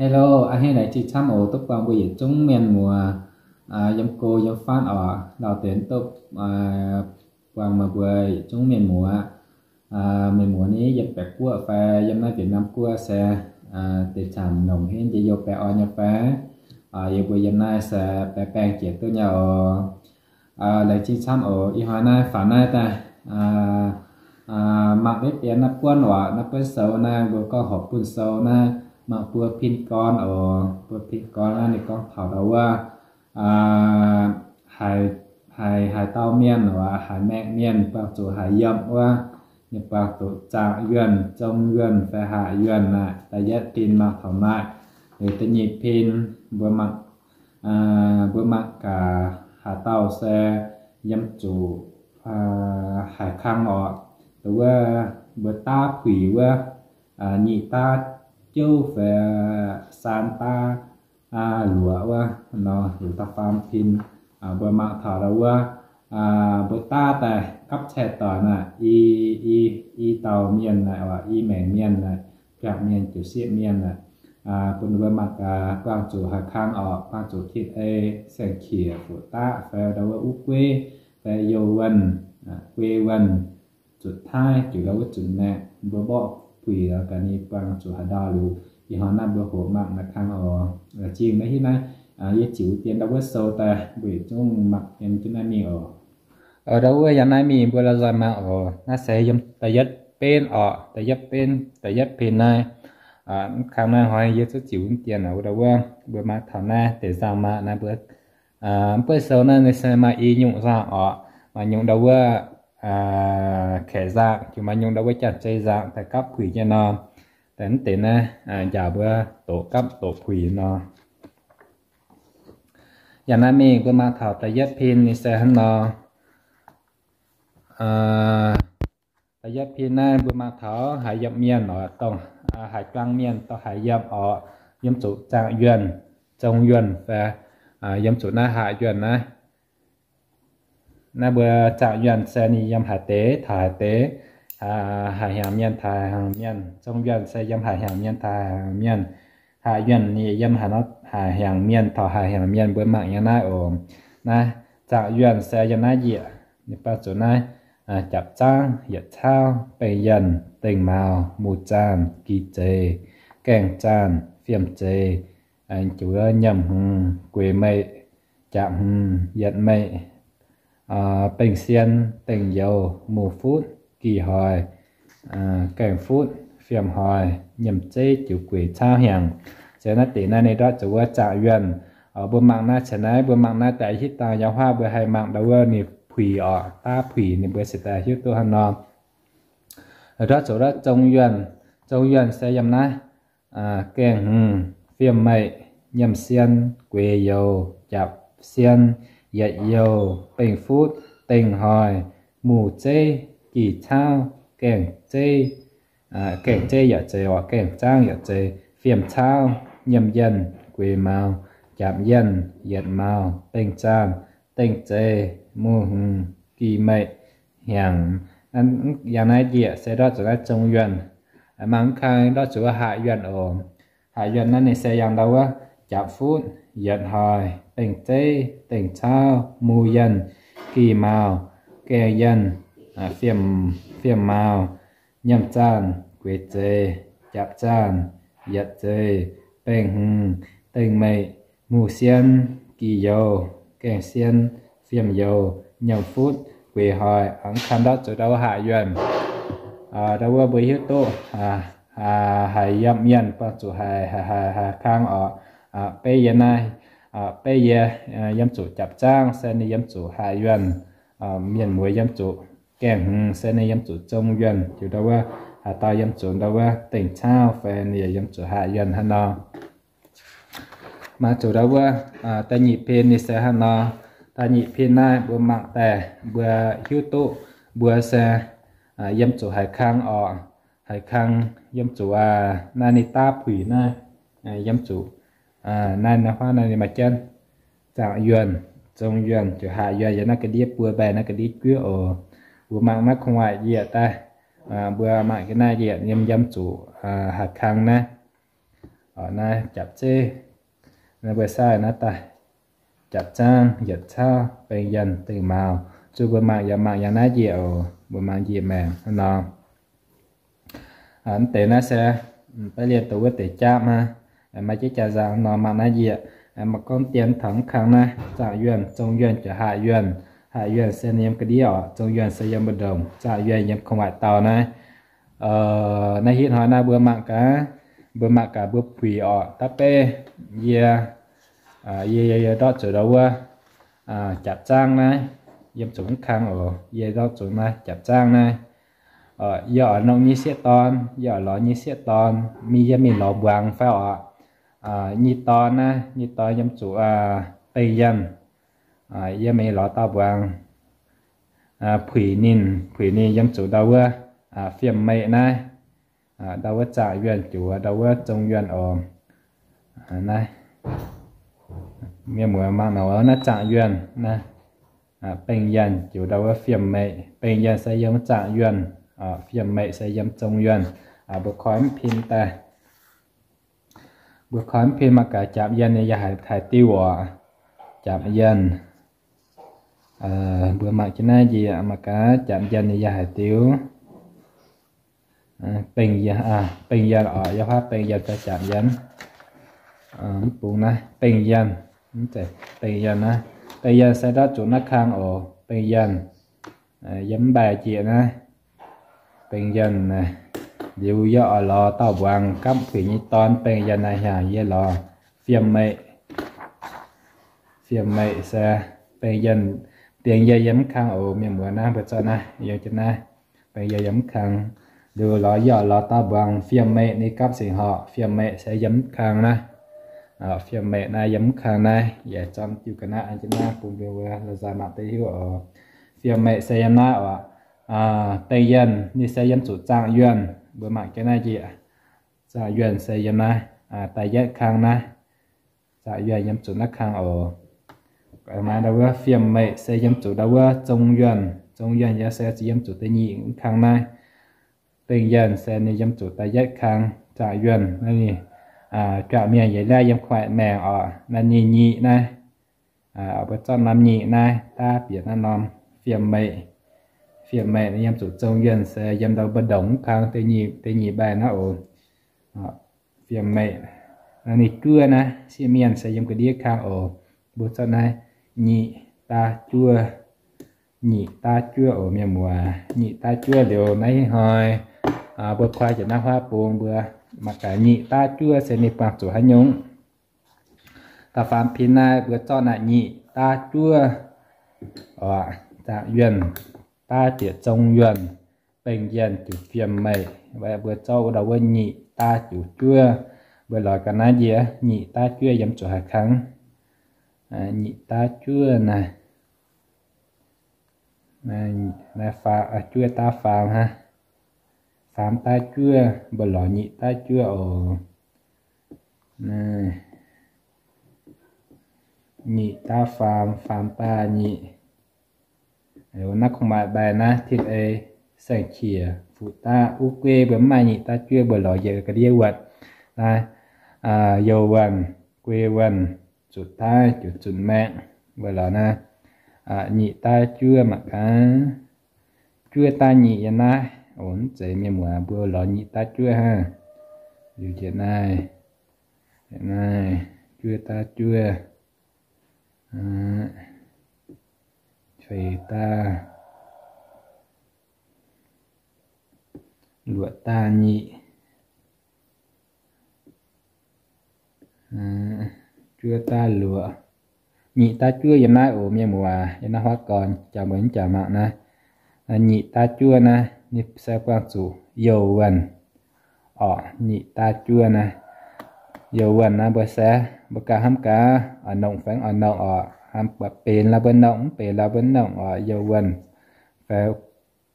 Hello, a'hneiv laengz zingh camv oc, duqv buangh mbuo yietc zungv mienh muoz yiem go yiem fatv oc. Lauh deix duqv buangh meih mbuo yietc zungv mienh muoz. Mienh muoz ni yiem Baeqc Guoqv fai yiem naaiv Việt Nam Guoqv se deix zanc longc henv njien-youh baengh orn nyei fai? Yie mbuo yiem naaiv se baengh baengh jiex duqv nyei oc. Laengz zingh camv oc. Ih hnoi naaiv faaux naaiv daaih mangc maiv bienx naaiv buonv waac, naaiv buonv sou naaiv, mbuo gorngv horpc buonv sou naaiv, mangc buo pin gorn oc. Buo pin gorn naaiv ninh gorngv taux ndau wuov haaix, haaix dauh mienh waac, haaix maengc mienh buangh zuqc haaix yiem wuov, ninh buangh zuqc zaangc yuonh, zong yuonh fai haac yuonh naaic. Da'yietv pin mangc taux naaiv. Liuz da'nyeic pin mbuo mangc, mbuo mangc gaax haaix dauh se yiem zuqc haaix kang oc. Ndau wuov mbuo daav puix wuov, nyic daav jouv fai saan daav luoqc wuov nor, liuz da'faam pin mbuo mangc taux ndau wuov mbuo daav daaih gapv cai doic naaic, i, i, i dauh mienh naaic, i maengc mienh naaic, biangh mienh, juqc sieqv mienh naaic, bun mbuo mangc gaax buangh zuqc haaix kang oc, buangh zuqc tin-ei, saeng-qiex, fuqv daqv fai ndau wuov uv gueiv fai you wuonh, guei wuonh, zuqc taaih juqc ndau wuov zuqc maengc, mbuo mborqv puix gaax ninh buangh zuqc haaix ndau liuz, ih hnoi naaiv mbuo hoqc mangc naaiv kang oc. Zingh naaiv hiuv naaiv, yie ziux dien ndau wuov sou daaih mbuo yietc zungv mangc yiem jienv naaiv mingh oc. Ndau wuov yiem naaiv mingh mbuo la'nzoih mangc oc. Naaiv se yiem da'yietv benv oc, da'yietv benv, da'yietv pin naaiv. Kang naaiv hnoi yie zuqc ziux dien oc. Ndau wuov mbuo mangc taux naaiv deix nzangc-maac naaiv mbuo, mv buov sou naaiv ninh se maaih i nyungc nzangc oc. Maaih nyungc ndau wuov kaeqv nzangc, juqc maaih nyungc ndau wuov janx-zei nzangc daaih gapv puix nyei nor. Daaih mv deix naaiv njaaux mbuo doqc gapv doqc puix nor. Yaac naaiv mingh mbuo mangc taux da'yietv pin ninh se hnangv nor. Da'yietv pin naaiv mbuo mangc taux haaix yiem mienh oc, dongh haaix kang mienh dongh haaix yiem oc, yiem zuqc zaangc yuonh, zong yuonh fai yiem zuqc naaiv haac yuonh naaiv. Naaiv mbuo zaangc yuonh se ninh yiem haaix deix taux haaix deix, haaix hnyangx mienh taux haaix hnyangx mienh. Zong yuonh se yiem haaix hnyangx mienh taux haaix hnyangx mienh. Haac yuonh ninh yiem haaix hnyangx mienh taux haaix hnyangx mienh mbuo mangc nyei naaiv oc. Naaiv zaangc yuonh se yiem naaiv njiec, ninh buangh zuqc naaiv japc zaangv, yietc caauv, bengh yienh, dengh mauz, muz zaanh, gih zeiz, gaengh zaanh, fiem zeiz, juov nyiemc hmz, gueix meih, japc hmz, yietc meih, bengh sien, dengh youz, muz futv, gih hoic, gaengh futv, fiem hoic, nyiemc zeiv, juov gueix caauv hnyangx. Se naaiv deix naaiv ninh ndortv zuqc wuov zaangc yuonh. Mbuo mangc naaiv caux naaiv, mbuo mangc naaiv daaih hiuv dangh yaac huaav mbuo haih mangc ndau wuov ninh puix oc, daav puix ninh mbuo se daaih hiuv duqv hnangv nor. Ndortv zuqc ndortv zong yuonh, zong yuonh se yiem naaiv, gaengh hmz, fiem meih, nyiemc sien, gueix youz, japc sien, yietc youz, bengh futv, dengh hoic, muz zeiv, gih caauv, gaengh zeiv, gaengh zeiv yaac zeiz oc, gaengh zaangv yaac zeiz, fiem caauv, nyiemc yienh, gueix mauz, japc yienh, yietc mauz, bengh zaanh, dengh zeiz, muz hmz, gih meih, hnyangx. Yangh naaiv njiec se ndortv zuqc naaiv zong yuonh. Mangc mv kang ndortv zuqc wuov haac yuonh oc. Haac yuonh naaiv ninh se yangh ndau wuov japc futv, yietc hoic, bengh zeiv, dengh caauv, muz yienh, gih mauz, gaengh yienh, fiem mauz, nyiemc zaanh, gueix zeiz, japc zaanh, yietc zeiz, bengh hmz, dengh meih, muz sien, gih youz, gaengh sien, fiem youz, nyiemc futv, gueix hoic. Mv kang ndortv zuqc ndau wuov haac yuonh. Ndau wuov mbuo hiuv duqv haaix yiem mienh buangh zuqc haaix, haaix, haaix kang oc. Beiv yie naaiv, beiv yie yiem zuqc japc zaangv se ninh yiem zuqc haac yuonh. Mienh muoz yiem zuqc gaengh hmz se ninh yiem zuqc zong yuonh. Ziouc ndau wuov haaix dauh yiem zuqc ndau wuov dengh caauv fai ninh yaac yiem zuqc haac yuonh hnangv nor. Mangc zuqc ndau wuov da'nyeic pin ninh se hnangv nor. Da'nyeic pin naaiv mbuo mangc daaih mbuo hiuv duqv mbuo se yiem zuqc haaix kang oc. Haaix kang yiem zuqc naaiv ninh daav puix naaiv, yiem zuqc naaiv, naaiv huaav naaiv ninh maaih jienv zaangc yuonh, zong yuonh, ziouc haac yuonh yiem naaiv ga'ndiev buo mbaih naaiv ga'ndiev juov oc. Mbuo mangc naaiv kungx waaic yiec daaih, mbuo mangc ga'naaiv yiec yiem, yiem zuqc haaix kang naaiv. Naaiv japc zeiv, naaiv mbuo sai naaiv daaih japc zaangv, yietc cauv, beng yienh, dengh mauz. Zuqc mbuo mangc yaac mangc yangh naaiv njiec oc. Mbuo mangc njiec maengc hnangv nor. Mv deix naaiv se baiv lienh dongh wuov deix japv hnangv. Maaih jienv jaa-nzangc nor mangc naaiv njiec. Maaih gorngv dien taux mv kang naaiv, zaangh yuonh, zong yuonh, jaax haah yuonh. Haah yuonh se yiem ga'ndiev oc, zong yuonh se yiem mbu'ndongx, zaangh yuonh yiem kungx-waaic dauh naaiv. Naaiv hitv hnoi naaiv mbuo mangc gaax, mbuo mangc gaax mbuo puix orqc, da'beiv yie, yie, yie, yie ndortv zuqc ndau wuov japc zaangv naaiv, yiem zuqc mv kang oc. Yie ndortv zuqc naaiv japc zaangv naaiv. Yie oix nongh nyei sieqv dorn, yie oix lorz nyei sieqv dorn, mingh yie mingh lorz mbuangz fai orqc. Nyei dorn naaiv, nyei dorn yiem zuqc beng yienh. Yie mingh lorz dauh mbuangz, puix ninh, puix ninh yiem zuqc ndau wuov fiem-meih naaiv, ndau wuov zaangh yuonh juoz, ndau wuov zong yuonh oc. Naaiv, mienh muoz mangc nor, naaiv zaangh yuonh naaiv, beng yienh juoz ndau wuov fiem-meih. Beng yienh se yiem zaangh yuonh, fiem-meih se yiem zong yuonh. Mbuo koi mv pin daaih. Mbuo koi mv pin mangc gaax japc yienh nyei yaac haaix diuh oc. Japc yienh, mbuo mangc jienv naaiv njiec mangc gaax japc yienh nyei yaac haaix diuh. Beng yienh, beng yienh oc, yie huaav beng yienh fai japc yienh. Mv bung naaiv beng yienh, beng yienh naaiv, beng yienh se ndortv zuqc naaiv kang oc. Beng yienh yiem mv mbaih njiec naaiv. Beng yienh naaiv, liuz yie oix lorz dauh mbuangz gapv puix nyei dorn. Beng yienh naaiv hnyangx yie lorz fiem-meih. Fiem-meih se beng yienh, beng yienh yiem mv kang oc. Mienh muoz naaiv mbuo zorqv naaiv yiem jienv naaiv, beng yienh yiem mv kang. Liuz lorz yie oix lorz dauh mbuangz fiem-meih, ninh gapv singx horqc. Fiem-meih se yiem mv kang naaiv. Fiem-meih naaiv yiem mv kang naaiv, yaac zorqv diuh ga'naaiv an jienv naaiv bun mbuo la'zaih mangc duqv hiuv oc. Fiem-meih se yiem naaiv oc. Beng yienh ninh se yiem zuqc zaangh yuonh. Mbuo mangc jienv naaiv njiec, zaangh yuonh se yiem naaiv, da'yietv kang naaiv. Zaangh yuonh yiem zuqc naaiv kang oc. Maaih ndau wuov fiem-meih se yiem zuqc ndau wuov zong yuonh. Zong yuonh yaac se yiem zuqc da'nyeic kang naaiv. Beng yienh se ninh yiem zuqc da'yietv kang. Zaangh yuonh naaiv ninh juangc mienh yietc liaav yiem kuaaic maengc oc. Naaiv ninh nyic naaiv, mbuo zorqv norm nyic naaiv daav bieqc naaiv norm fiem-meih. Fiem-meih naaiv yiem zuqc zong yuonh se yiem ndau mbu'ndongx kang da'nyeic, da'nyeic mbaih naaiv oc. Fiem-meih naaiv ninh juov naaiv, sieqv mienh se yiem ga'ndiev kang oc. Mbuo zorqv naaiv nyic daav juov, nyic daav juov oc mienh muoz. Nyic daav juov liuz naaiv hnoi mbuo koi jiex naaiv huaav bung mbuo mangc gaax nyic daav juov se ninh buangh zuqc haaix nyungc. Da'faam pin naaiv mbuo zorqv naaiv nyic daav juov oc, zaangh yuonh daav bieqc zong yuonh, beng yienh juqc fiem-meih. Mbuo zorqv wuov ndau wuov nyic daav juqc juov. Mbuo lorz ga'naaiv njiec nyic daav juov yiem zuqc haaix kang. Nyic daav juov naaiv, juov daav faam hnangv. Faam daav juov, mbuo lorz nyic daav juov oc. Nyic daav faam, faam daav nyic. Naaiv kungx maaih mbaih naaiv, tin ei, saeng-qiex, fuqv daav, uv guei, mbuo mv maaih nyic daav juov mbuo lorz yietc ga'ndiev wuonh. Naaiv, youh wuonh, guei wuonh, zuqc daaih juqc zunc maengh, mbuo lorz naaiv nyic daav juov mangc gaax. Juov daav nyic yiem naaiv, mv zeiz mienh muoz, mbuo lorz nyic daav juov hnangv. Liuz jiex naaiv, naaiv juov daav juov, feix daav, luoqc daav nyic, juov daav luoqc. Nyic daav juov yiem naaiv oc mienh muoz, yiem naaiv huaav gorn jangx mbuo mv jangx mangc naaiv. Nyic daav juov naaiv ninh se buangh zuqc youh wuonh. Orqc, nyic daav juov naaiv, youh wuonh naaiv mbuo se, mbuo ganh hnamv gaax, oix nongc fai mv oix nongc orqc, hnamv buatc benx lorz mbuo nongc, mv benx lorz mbuo mv nongc orqc, youh wuonh fai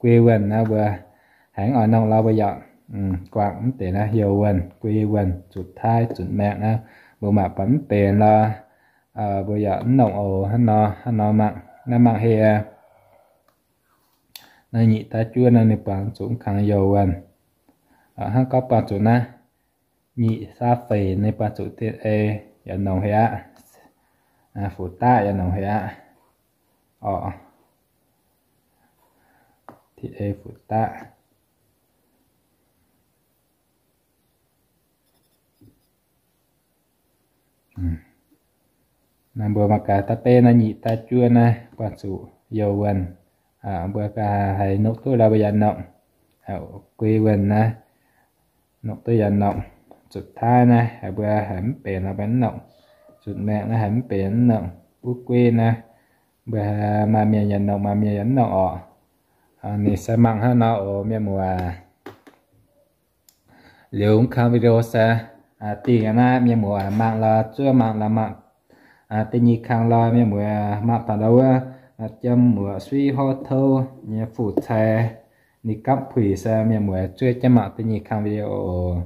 guei wuonh naaiv mbuo haiz mv oix nongc lorz mbuo yaac guangc mv deix naaiv youh wuonh, guei wuonh, zuqc taaih zunc maengh naaiv, mbuo mangc buatc mv benx lorz mbuo yaac mv nongc oc. Hnangv nor, hnangv nor mangc, naaiv mangc heh aqv. Naaiv nyic daav juov naaiv ninh buangh zuqc mv kang youh wuonh. Hnangv gorngv buangh zuqc naaiv, nyic, saav feix ninh buangh zuqc tin ei yaac nongc haic aqv. Fuqv daqv yaac nongc haic aqv. Orqc, tin ei fuqv daqv. Naaiv mbuo mangc gaax da'beiv naaiv nyic daaih juov naaiv buangh zuqc youh wuonh. Mbuo ganh haiz nongc duqv lorz mbuo yaac nongc. Guei wuonh naaiv nongc duqv yaac nongc. Zuqc taav naaiv haiz mbuo haiz mv benx lorz mbuo mv nongc. Zuqc maengh naaiv haiz mv benx mv nongc. Buv gueiv naaiv mbuo maaih mienh yaac nongc, maaih mienh yaac mv nongc orqc. Ninh se mangc hnangv nor oc mienh muoz. Liuz kang video se dingh aqv naaiv mienh muoz mangc lorz zuov mangc lorz mangc da'nyeic kang lorz mienh muoz mangc taux ndau wuov jiem muoqc suiv hov touv nyei fuc cai ninh gapv puix se mienh muoz zuov jienv mangc da'nyeic kang video oc.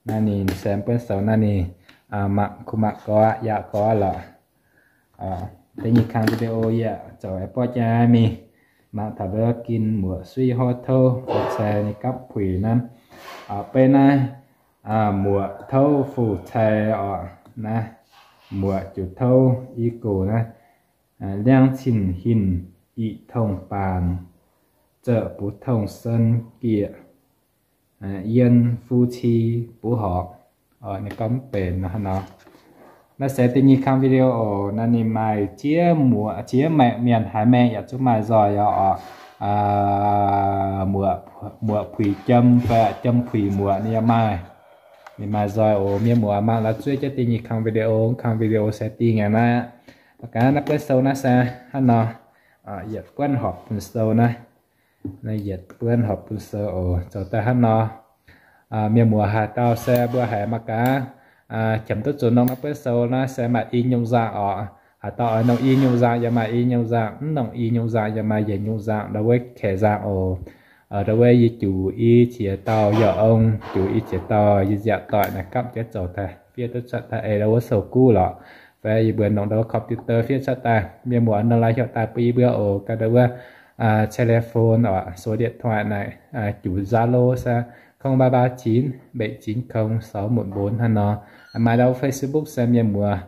Naaiv ninh se buonv sou naaiv ninh mangc kuh mangc gorx yaac gorx lorqc. Da'nyeic kang video yie zoux aengx borqv jienv mingh mangc taux ndau wuov jiem muoqc suiv hov touv fuc cai ninh gapv puix naaiv. Beiv naaiv muoqc touv fuc cai orqc, naaiv muoqc juqc touv i gox naaiv, liangv cin hinc ic tongh baanc, zeuc buv tongh sen giec, yien fu ci buv horpc. Ninh gorngv mv benx nor. Naaiv se da'nyeic kang video oc. Naaiv ninh maaih ziex muoqc ziex maengh mienh, haiz maengh yaac zungv maaih nzoih yaac orqc. Muoqc puix jiem fai jiem puix muoqc ninh yaac maaih. Ninh maaih nzoih oc. Mienh muoz mangc lorz zuov jienv da'nyeic kang video, kang video se dingh aqv naaiv. Mangc gaax naaiv buonv sou naaiv se hnangv nor. Yietc buonv horpc bun sou naaiv. Naaiv yietc buonv horpc bun sou oc. Zoux daaih hnangv nor. Mienh muoz haaix dauh se mbuo haiz mangc gaax qiemx duqv zuqc nongc naaiv buonv sou naaiv se maaih i nyungc nzangc orqc. Haaix dauh oix nongc i nyungc nzangc yaac maaih i nyungc nzangc, mv nongc i nyungc nzangc yaac maaih yietc nyungc nzangc ndau wuov kaeqv nzangc oc. Ndau wuov yie juqc i qiex dauh yaac ong, juqc i qiex dauh yie nziaauc doic naaiv gapv jienv zoux daaih fiev duqv cuotv daaih ei ndau wuov sou guv lorqc. Fai yie mbuo nongc ndau wuov computer fiev cuotv daaih, mienh muoz nor laaix heuc daaih bun yie mbuo oc. Ganh ndau wuov telephone orqc, số điện thoại naaiv, juqc Zalo se không ba ba chín bảy chín không sáu một bốn hnangv nor. Maaih ndau Facebook se mienh muoz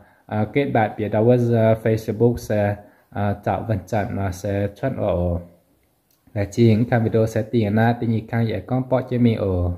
kết bạn bieqc ndau wuov Facebook se Zaux Vân Chanh nor se cuotv oc. Laengz zingh, kang video se dingh aqv naaiv, da'nyeic kang yaac gorngv borqv jienv mingh oc.